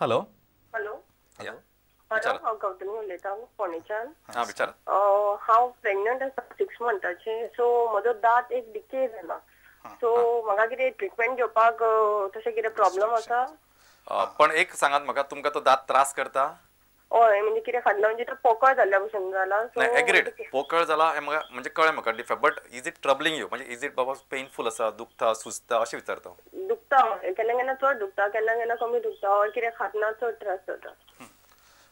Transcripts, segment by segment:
Hello hello hello, हांव गौतमी उलयतां फोंडेच्यान. हां विचारात. हांव प्रेग्नंट आसा 6 मंथाचे, सो म्हजो दांत एक डिके जाला, सो म्हाका कितें ट्रिटमेंट घेवपाक तशें कितें प्रॉब्लम आसा? पण एक सांगात म्हाका, तुमकां तो दांत त्रास करता? हय, म्हणजे कितें खाल्लें म्हणजे तो पोकळ जाल्ल्या भशेन जाला. नाही, एग्रीड, पोकळ जाला हें म्हाका म्हणजे कळ्ळें म्हाका defect, but is it troubling you? म्हणजे is it बाबा पेनफूल आसा, दुखता, सुजता अशें विचारता? दुखता, केन्ना केन्ना चड दुखता, केन्ना केन्ना कमी दुखता, और कितें खातना चड त्रास जाता.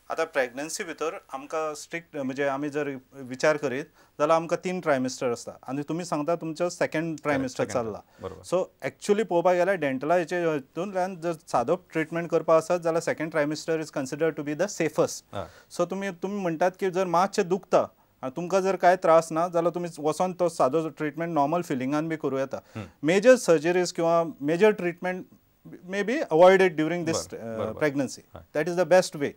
आतां प्रेग्नन्सी भितर आमकां स्ट्रिक्ट म्हणजे आमी जर विचार करीत जाल्यार आमकां 3 ट्रायमिस्टर आसता आनी तुमी सांगता तुमचो सेकंड ट्रायमिस्टर चल्ला. सो एक्चुअली पळोवपाक गेल्यार डेंटला हेचे हितूंतल्यान जर सादो ट्रिटमेंट करपा आसत जाल्यार second trimester is considered to be the safest. So तुमी म्हणटात की जर मातशें दुखता आनी तुमकां जर कांय त्रास ना जाल्यार तुमी वचोन तो सादो ट्रिटमेंट नॉर्मल फिलिंगान बी करूं येता. मेजर सर्जरीज किंवा major treatment may be avoided during this pregnancy. That is the best way.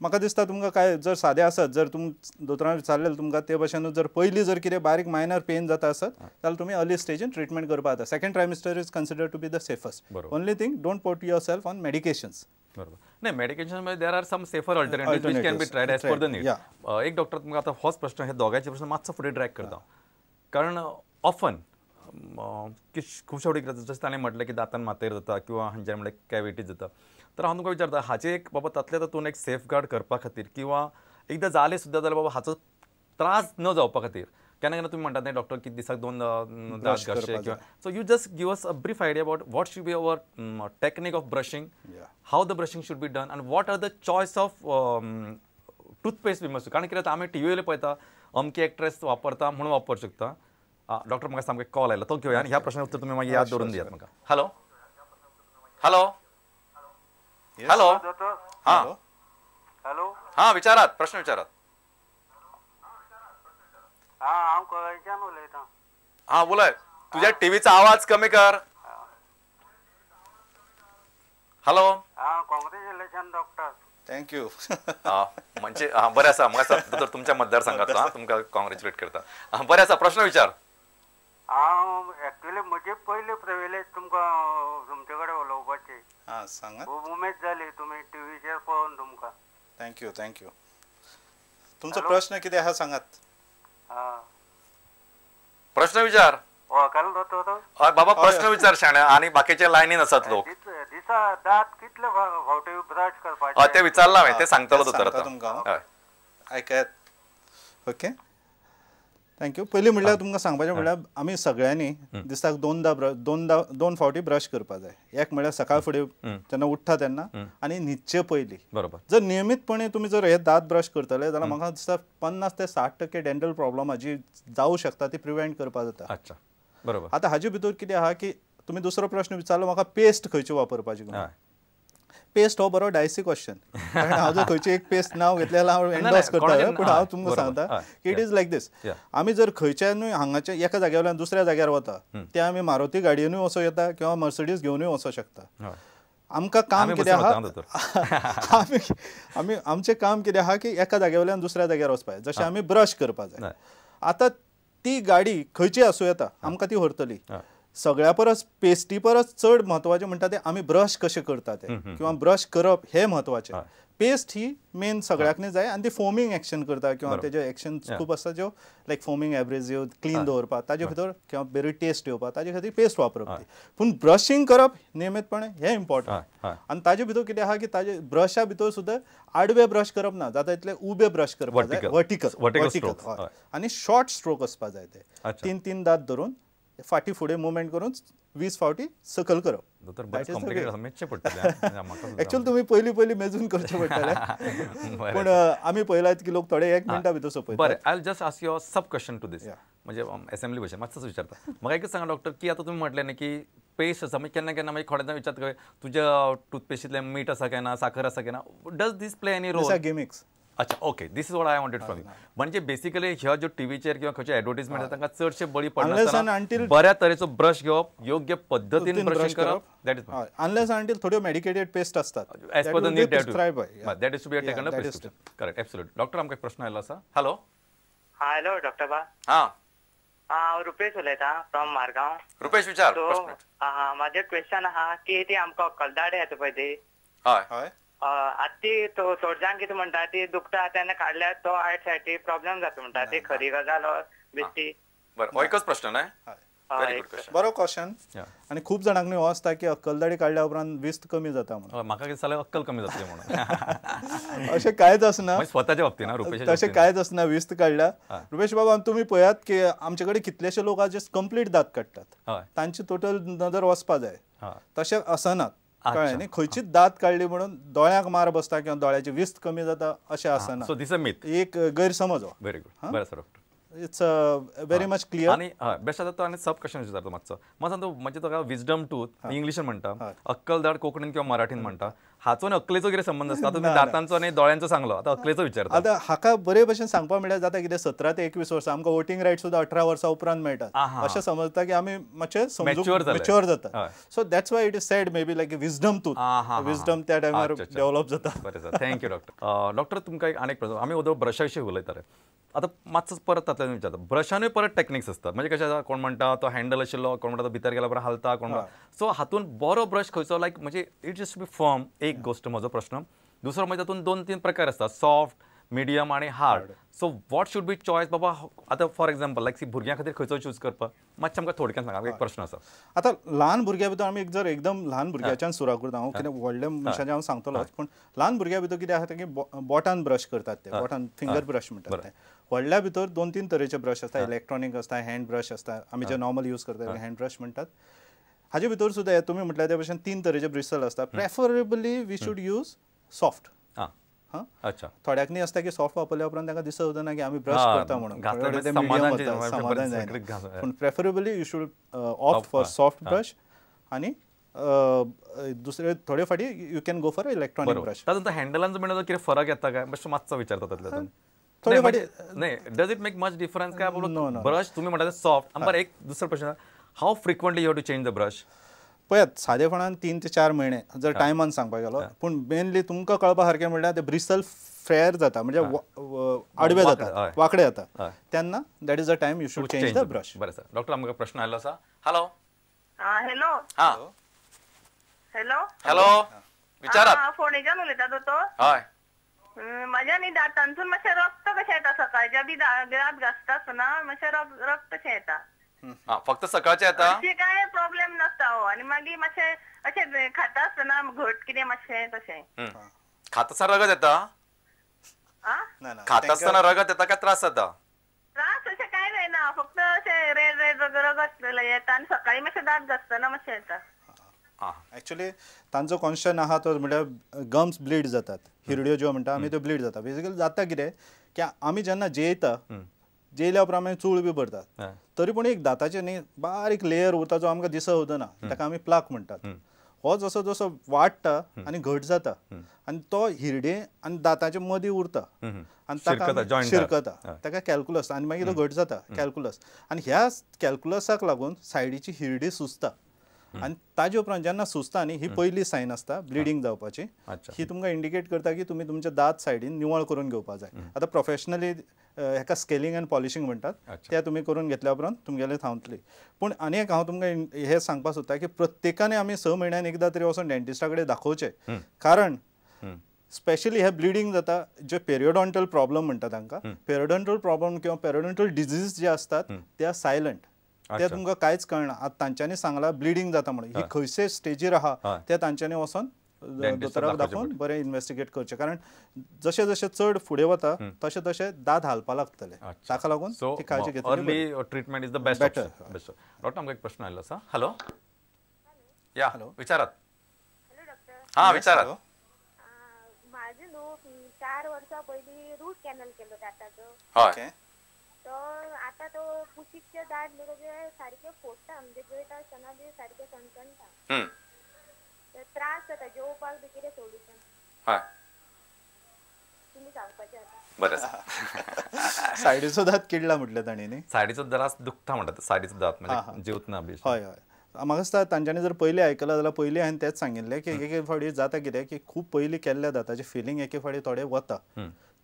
म्हाका दिसता तुमकां काय जर सादें आसत, जर तुम दोतोरान विचारलें तुमकां ते भशेन जर पयलीं जर कितें बारीक मायनर पेन जाता आसत जाल्यार तुमी अर्ली स्टेजीन ट्रिटमेंट करपाक जाता. Second trimester is considered to be the safest. Only thing, don't put yourself on medications. बरोबर. नाही, मेडिकेशन मध्ये there are some safer alternative which can be tried as per the need. एक doctor तुमकां आतां होच प्रश्न, हे दोगांयचे प्रश्न मातसो फुडें ड्रॅग करता, कारण ऑफन खुबशे फावटी कितें जशें ताणें म्हटलें की दांतान मातेर जाता किंवा हांचे म्हणल्यार कॅविटीज जाता, तर हांव तुमकां विचारता हाचे एक बाबा तातल्या तातूंत एक सेफगार्ड करपा खातीर किंवा एकदां जालें सुद्दां जाल्यार बाबा हाचो त्रास न जावपा खातीर केन्ना केन्ना तुमी म्हणटात न्ही डॉक्टर की दिसाक 2 दांत घासचे किंवा, so you just give us a brief idea about what should be our technique of brushing, how the brushing should be done and what are the choice of toothpaste we must. कारण कितें आमी TV वयले पळयता अमकी actress वापरता म्हणून वापरूं शकता. Doctor म्हाका सामको कॉल आयला तो घेवया आनी ह्या प्रश्नाक उत्तर तुमी मागीर याद दवरून दियात म्हाका. हॅलो हॅलो हॅलो, हां हॅलो, हां विचारात, प्रश्न विचारात. हां, हांव गोंयच्यान उलयतां. हां उलय, तुझ्या टीव्हीचा आवाज कमी कर. हॅलो, हां, कॉंग्रेच्युलेशन डॉक्टर. Thank you. म्हणजे हां बरें आसा, म्हाका दोतोर तुमच्या मतदारसंघातलो, हां तुमकां कॉंग्रेच्युलेट करता. हां बरें आसा, प्रश्न विचार. हांव एक्चुअली म्हजी पयली प्रिविलेज तुमकां तुमचे कडेन उलोवपाची. हां सांगात. खूब उमेद जाली तुमी टिव्हीचेर पळोवन तुमकां. Thank you thank you. तुमचो प्रश्न कितें आसा सांगात. हां प्रश्न विचार. वळखलो दोतोर? हय बाबा, प्रश्न विचार शाण्या, आनी बाकीचे लायनीन आसात लोक. दिसा दांत कितले फावटी ब्रश करपाचे? हय तें विचारलां हांवें, तें सांगतलो दोतोर आतां. तुमकां आयकयात. Okay, thank you. पयलीं म्हणल्यार तुमकां सांगपाचें म्हणल्यार आमी सगळ्यांनी दिसाक 2 फावटी ब्रश करपाक जाय. एक म्हणल्यार सकाळ फुडें जेन्ना उठ्ठा तेन्ना आनी न्हिदचे पयलीं. बरोबर. जर नियमीतपणे तुमी जर हे दांत ब्रश करतले जाल्यार म्हाका दिसता 50 ते 60% डेंटल प्रॉब्लम जी जावं शकता ती प्रिवेंट करपाक जाता. अच्छा, बरोबर. आतां हाजे भितर कितें आहा की तुमी दुसरो प्रश्न विचारलो म्हाका, पेस्ट खंयची वापरपाची? पेस्ट हो बरो डायसी क्वेश्चन, कारण हांव जर खंयची एक पेस्ट नांव घेतलें जाल्यार हांव एन्डोर्स करता, पूण हांव तुमकां सांगता की it is like these. आमी जर खंयच्यानूय हांगाच्या एका जाग्या वयल्यान दुसऱ्या जाग्यार वता, ते आमी मारुती गाडयेनूय वचों येता किंवा मर्सिडीज घेवनूय वचों शकता. आमकां काम कितें आहा, आमी आमचें काम कितें आहा की एका जाग्या वयल्यान दुसऱ्या जाग्यार वचपाक जाय, जशें आमी ब्रश करपाक जाय. आतां ती गाडी खंयची आसूं येता, आमकां ती व्हरतली. सगळ्या परस पेस्टी परस चड म्हत्वाचें म्हणटा तें आमी ब्रश कशें करता तें, किंवा ब्रश करप हें म्हत्वाचें. पेस्ट ही मेन सगळ्याकनी जाय आनी ती फोमींग एक्शन करता किंवा तेजे एक्शन खूब आसता ज्यो लायक फोमींग एब्रेजीव क्लीन दवरपाक ताजे भितर किंवा बरी टेस्ट येवपाक ताजे खातीर पेस्ट वापरप ती. पूण ब्रशींग करप नियमीतपणे हें इम्पॉर्टंट. आनी ताजे भितर कितें आहा की ताजे ब्रशा भितर सुद्दां आडवे ब्रश करप ना, जाता इतले उबे ब्रश करपाक जाय, वर्टिकल वर्टिकल आनी शॉर्ट स्ट्रोक आसपाक जाय. ते 3-3 दांत धरून फाटी फुडें मुवमेंट करून 20 फावटी सकयल करप. एक्चुअली तुमी पयलीं पयलीं मेजून करचें पडटलें, पूण आमी पळयलां की लोक थोडे 1 मिनटा भितर सोंपयतात. बरें, I just ask your sub question to this, म्हणजे असेंब्ली भशेन मातसो विचारता. म्हाका एकच सांगा डॉक्टर की आतां तुमी म्हटलें न्ही की पेस्ट आसा, मागीर केन्ना केन्ना मागीर थोड्या जाणां विचारता तुज्या टूथपेस्टींतलें मीठ आसा काय ना, साखर आसा काय ना, does this play any role? Gimmicks. अच्छा, okay, this is what I wanted from you. म्हणजे बेसिकली ह्या ज्यो टीव्हीचेर किंवा खंयचे एडवर्टीजमेंट आसा तांकां चडशे बळी पडनासतना बऱ्या तरेचो ब्रश घेवप, योग्य पद्दतीन ब्रशींग करप, that is unless until थोड्यो मेडिकेटेड पेस्ट असतात as per the need that is to be taken a prescription. Correct, absolute. Doctor आमकां एक प्रश्न आयलो आसा. हॅलो. हां, हॅलो डॉक्टर बा. हां, हांव रुपेश उलयतां फ्रॉम मारगांव. रुपेश विचार. सो म्हाजें क्वेश्चन आहा की ती आमकां कलदाडे येता पळय ती, हय हय, आतां ती थोडे जाण कितें म्हणटा ती दुखता तेन्ना काडल्यार तो आयट सायटी प्रॉब्लेम जाता म्हणटा, ती खरी गजाल बेश्टी? बरं, एकच प्रश्न न्हय? बरो क्वेश्चन. आनी खूब जाणांक न्हू हो आसता की अक्कलदाडी काडल्या उपरांत विस्त कमी जाता म्हणून. म्हाका कितें जाल्यार अक्कल कमी जातली म्हणून. अशें कांयच आसना, स्वताच्या बाबतींत रुपेश, तशें कांयच आसना. विस्त काडल्या रुपेश बाबा तुमी पळयात की आमचे कडेन कितलेशे लोक जे कंप्लीट दांत काडटात, तांची टोटल नदर वचपा जाय. तशें आसना, कळ्ळें न्ही? खंयचीच दांत काडली म्हणून दोळ्यांक मार बसता किंवा दोळ्याची विस्त कमी जाता अशें आसना. सो this a myth, एक गैरसमज. व्हेरी गुड, बरें sir doctor, it's very much clear. आनी हय बेस्ट आतां तो आनी सब क्वेश्चन विचारता मातसो. म्हाका सांग, म्हणजे तुका विजडम टूथ इंग्लिशीन म्हणटा, अक्कलदाड कोंकणीन किंवा मराठीन म्हणटा, हाचो आनी अक्कलेचो कितें संबंद आसता? तुमी दातांचो आनी दोळ्यांचो सांगलो, आतां अक्कलेचो विचारता. आतां हाका बरे भशेन सांगपा म्हणल्यार जाता कितें, 17 ते 21 वर्सां आमकां वोटींग रायट सुद्दां 18 वर्सां उपरांत मेळटात, अशें समजता की आमी मातशे मॅच्युअर जाता. So that's why it is said maybe like wisdom tooth, wisdom त्या टायमार डेव्हलप जाता. बरें sir, thank you doctor. Doctor तुमकां एक आनी एक प्रश्न, आमी ओदो ब्रशा विशीं उलयताले, आतां मातसो परत तातूंतल्यान विचारता, ब्रशानूय परत टॅक्निक्स आसतात, म्हणजे कशें आसा, कोण म्हणटा तो हँडल आशिल्लो, कोण म्हणटा तो भितर गेल्या उपरांत हालता, कोण म्हणटा, सो हातून बरो ब्रश खंयचो, लायक म्हणजे it just be firm. एक गोश्ट म्हजो प्रश्न. दुसरो म्हणजे तातूंत 2-3 प्रकार आसतात, सॉफ्ट, मिडियम आनी hard. So what should be choice बाबा? आतां फॉर एग्जाम्पल लायक सी भुरग्यां खातीर खंयचो चूज करपाक, मातशें आमकां थोडक्यान सांगा, एक प्रश्न आसा. आतां ल्हान भुरग्यां भितर आमी जर एकदम ल्हान भुरग्याच्यान सुरवात करता, हांव कितें व्हडल्या मनशाचें हांव सांगतलोच, पूण ल्हान भुरग्यां भितर कितें आसा की बोटान ब्रश करतात, ते बोटान फिंगर ब्रश म्हणटात ते. व्हडल्या भितर 2-3 तरेचे ब्रश आसता, इलेक्ट्रॉनीक आसता, हँड ब्रश आसता, आमी जे नॉर्मल यूज करता ते हँड ब्रश म्हणटात. हाजे भितर सुद्दां तुमी म्हटल्यार त्या भशेन 3 तरेचे ब्रिसल आसता. Preferably we should use soft. अच्छा, थोड्याक न्ही आसता की सॉफ्ट वापरल्या उपरांत तांकां दिसत ना की आमी ब्रश करता म्हणून, समाधान जायना. पूण preferably you should opt for soft brush. आनी दुसरे थोडे फाटी you can go for electronic brush. तातूंत हँडलांचो म्हणल्यार कितें फरक येता काय, मातसो मातसो विचारता तातूंतल्यान. थोडे फाटी नाही, does it make much difference काय? ब्रश तुमी म्हणटा सॉफ्ट. बरें, एक दुसरो प्रश्न, how frequently you have to change the brush? पळयात, सादेपणान 3 ते 4 म्हयने जर टायमान सांगपाक गेलो, पूण मेनली तुमकां कळपा सारकें म्हणल्यार ते ब्रिसल फेर जाता, म्हणजे आडवे जाता, वांकडे जाता, तेन्ना that is the time you should change the brush. बरें सर, डॉक्टर आमकां प्रश्न आयलो आसा. हॅलो. हॅलो. हॅलो. हॅलो, विचारात. फोंडेच्यान उलयता दोतोर. हय, म्हाज्या न्ही दातांतसून मातशें रक्त कशें येता, सकाळच्या बी दांत घासता आसतना मातशें रक्त कशें येता. फक्त सकाळचे येता? अशें काय प्रॉब्लेम नासता हो. आनी मागीर मातशें अशें खाता आसतना घट कितें मातशें तशें खाता आसतना रगत येता? खाता आसतना रगत येता काय त्रास जाता? त्रास अशें कांय जायना, फक्त अशें रेड रेड रगत येता आनी सकाळी मातशें दांत घासतना मातशें येता. एक्चुअली तांचो कॉन्शन आहा तो म्हणल्यार गम्स ब्लीड जातात, हिरड्यो ज्यो म्हणटा आमी त्यो ब्लीड जाता. बेसिकली जाता कितें की आमी जेन्ना जेयता, जेयल्या उपरांत आमी चूळ बी भरतात, तरी पूण एक दाताचेर न्ही बारीक लेयर उरता जो आमकां दिसत उरना, ताका आमी प्लाक म्हणटात. हो जसो जसो वाडटा आनी घट जाता आनी तो हिरडे आनी दाताचे मदीं उरता आनी ताका शिरकता, ताका कॅल्कुलस, आनी मागीर तो घट जाता कॅल्कुलस. आनी ह्या कॅल्कुलसाक लागून सायडीची हिरडी सुजता आनी ताजे उपरांत जेन्ना सुजता न्ही, ही पयली सायन आसता ब्लिडींग जावपाची. ही तुमकां इंडिकेट करता की तुमी तुमचे दांत सायडीन निवळ करून घेवपा जाय. आतां प्रोफेशनली हेका स्केलिंग आनी पॉलिशींग म्हणटात, ते तुमी करून घेतल्या उपरांत तुमगेलें थांबतली. पूण आनी एक हांव तुमकां हें सांगपाक सोदता की प्रत्येकान आमी 6 म्हयन्यान एकदां तरी वचून डेंटिस्टा कडेन दाखोवचें, कारण स्पेशली हे ब्लिडींग जाता जे पेरियोडॉन्टल प्रॉब्लम म्हणटा तांकां, पेरियोडॉन्टल प्रॉब्लम किंवा पेरियोडॉन्टल डिजीज जे असतात ते सायलंट, ते तुमकां कांयच कळना. आतां तांच्यांनी सांगलां ब्लिडींग जाता म्हणून, ही खंयचे स्टेजीर आहा ते तांच्यांनी वचोन दोतोराक दाखोवन बरें इन्वेस्टिगेट करचें, कारण जशें जशें चड फुडें वता तशें तशें दांत हालपा लागतले, ताका लागून ती काळजी घेतली. Early treatment is the best better. Doctor आमकां एक प्रश्न आयिल्लो आसा. हॅलो. या, विचारात. हां, विचारात. म्हाजें न्हू 4 वर्सां पयलीं रूट कॅनल केलो दांताचो. हय. तो आतां तो कुशीकचे दांत न्हू तेजे सारके फोडटा, म्हणजे जेवता आसतना बी सारके कणकणटा, त्रास जाता जेवपाक बी. कितें सोल्युशन? हय, तुमी सांगपाचें आतां. बरें आसा. सायडीचो दांत किडला म्हटलें तांणी न्ही, सायडीचो त्रास दुखता म्हणटात, सायडीचो दांत म्हणजे जेवतना बी. हय हय, म्हाका दिसता तांच्यांनी जर पयलीं आयकलां जाल्यार पयलीं हांवें तेंच सांगिल्लें की एक एक फावटी जाता कितें की खूब पयलीं केल्ल्या दाताचें फिलींग एके फावटी थोडें वता,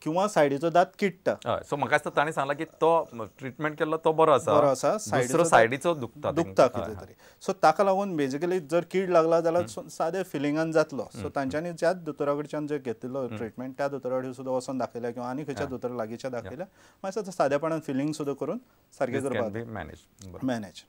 किंवा सायडीचो दांत किडटा. सो म्हाका दिसता ताणें सांगला की तो ट्रिटमेंट केल्लो तो बरो आसा, बरो आसा, दुसरो सायडीचो दुखता दुखता कितें तरी. सो ताका लागून बेजिकली जर कीड लागला जाल्यार सादे फिलिंगान जातलो. सो तांच्यांनी ज्याच दोतोरा कडच्यान जर घेतिल्लो ट्रिटमेंट त्या दोतोरा कडेन सुद्दां वचोन दाखयल्या किंवा आनी खंयच्या दोतोरा लागींच्या दाखयल्या, मातसो सादेपणान फिलिंग सुद्दां करून सारकें करपाक मॅनेज.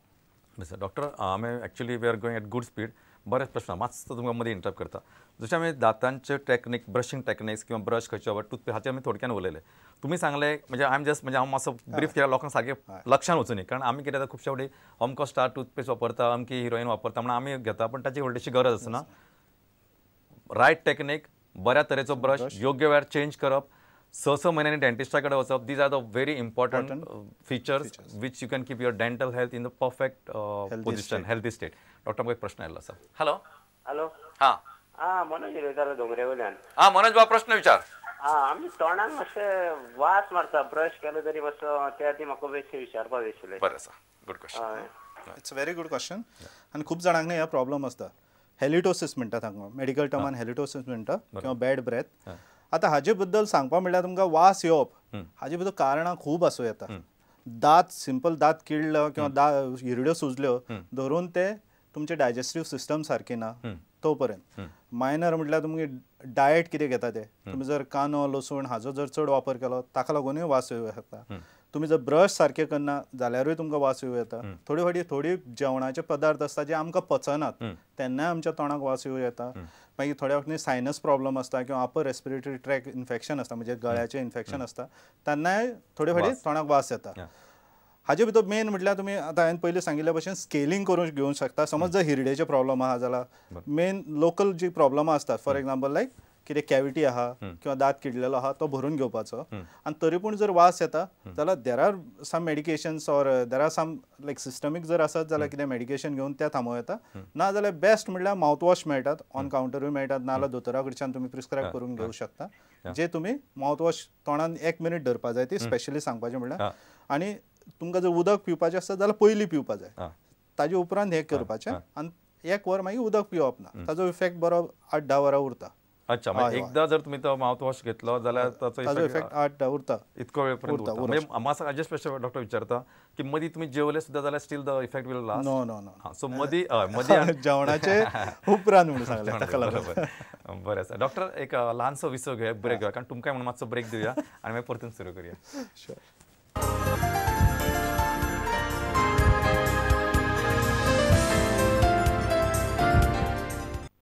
डॉक्टर, आमी actually we are going at good speed. बरेच प्रश्न मातसो तुमकां मदीं इंटरप्ट करता. जशें आमी दातांचे टेक्निक, ब्रशिंग टेक्निक्स किंवा ब्रश खंयचे वा टूथपेस्ट हाचेर आमी थोडक्यान उलयले. तुमी सांगले म्हणजे I am just म्हणजे हांव मातसो ब्रीफ केला लोकांक सारकें लक्षान वचुनी, कारण आमी कितें जाता खुबशे फावटी अमको स्टार टूथपेस्ट वापरता, अमकी हिरोईन वापरता म्हणून आमी घेता, पण ताची व्हडलीशी गरज आसना. रायट टेक्निक, बऱ्या तरेचो ब्रश, योग्य वेळार चेंज करप, 6-6 म्हयन्यांनी डेंटिस्टा कडेन वचप, these are the very important features which you can keep your dental health in the perfect position, healthy state. Doctor, म्हाका एक प्रश्न आयिल्लो आसा. हॅलो. हॅलो. हां हां, मनोज उलयतालो दोंगरे वयल्यान. हां मनोज बाब, प्रश्न विचार. हां, आमच्या तोंडाक मातशें वास मारता, ब्रश केलो तरी मातसो, त्या खातीर म्हाका बेश्टें विचारपाक जाय आशिल्लें. बरें आसा, good question. It's a very good question. आनी खूब जाणांक न्ही हो प्रॉब्लम आसता. हेलिटोसीस म्हणटा तांकां, मेडिकल टर्मान हेलिटोसीस म्हणटा किंवा बॅड ब्रेथ. आतां हाजे बद्दल सांगपा म्हणल्यार तुमकां वास येवप हाजे बद्दल कारणां खूब आसूं येता. दांत सिंपल दांत किडलो किंवा दांत हिरड्यो सुजल्यो धरून ते तुमचे डायजेस्टीव सिस्टम सारकी ना तो पर्यंत. मायनर म्हटल्यार तुमगे डायट कितें घेता ते, तुमी जर कांदो लसूण हाजो जर चड वापर केलो ताका लागूनय वास येवं शकता. तुमी जर ब्रश सारकें करना जाल्यारूय तुमकां वास येवं येता. थोडी फावटी थोडी जेवणाचे पदार्थ आसता जे आमकां पचनात तेन्नाय आमच्या तोंडाक वास येवं येता. मागीर थोड्या फावटी सायनस प्रॉब्लम आसता किंवा अपर रेस्पिरेटरी ट्रॅक इन्फेक्शन आसता, म्हणजे गळ्याचें इन्फेक्शन आसता, तेन्नाय थोडे फावटी तोंडाक वास येता. हाजे भितर मेन म्हटल्यार तुमी आतां हांवें पयलीं सांगिल्ल्या भशेन स्केलिंग करून घेवंक शकता. समज जर हिरडेचे प्रॉब्लम आहा जाल्यार मेन लोकल जी प्रॉब्लमां आसतात, फॉर एग्जाम्पल लायक कितें कॅविटी आहा किंवा दांत किडलेलो आहा तो भरून घेवपाचो. आनी तरी पूण जर वास येता जाल्यार there are some medications or there are some like systemic जर आसत जाल्यार कितें मेडिकेशन घेवन तें थांबोवं येता. ना जाल्यार बेस्ट म्हटल्यार मावथवॉश मेळटात, ऑन कावंटरूय मेळटात, ना जाल्यार दोतोरा कडच्यान तुमी प्रिस्क्रायब करून घेवंक शकता. जे तुमी मावथवॉश तोंडान 1 मिनीट धरपा जाय, ती स्पेशली सांगपाचें म्हळ्यार. आनी तुमकां जर उदक पिवपाचें आसत जाल्यार पयलीं पिवपा जाय, ताजे उपरांत हें करपाचें आनी 1 वर मागीर उदक पिवप ना, ताजो इफेक्ट बरो 8-10 वरां उरता. अच्छा, म्हणजे एकदा जर तुम्ही तो माउथवॉश घेतलो जाल्यार ताचो इफेक्ट 8-10 उरता, इतको वेळ पर्यंत उरता. म्हणजे म्हाका हाजेच प्रश्न डॉक्टर विचारता की मदीं तुमी जेवले सुद्दां जाल्यार still the effect will last? No no no. So मदीं मदीं जेवणाचे उपरांत म्हणून सांगलें ताका लागून. बरें आसा डॉक्टर, एक ल्हानसो विसव घेवया, ब्रेक घेवया, कारण तुमकां म्हणून मातसो ब्रेक दिवया आनी मागीर परतून सुरू करूया. शुअर.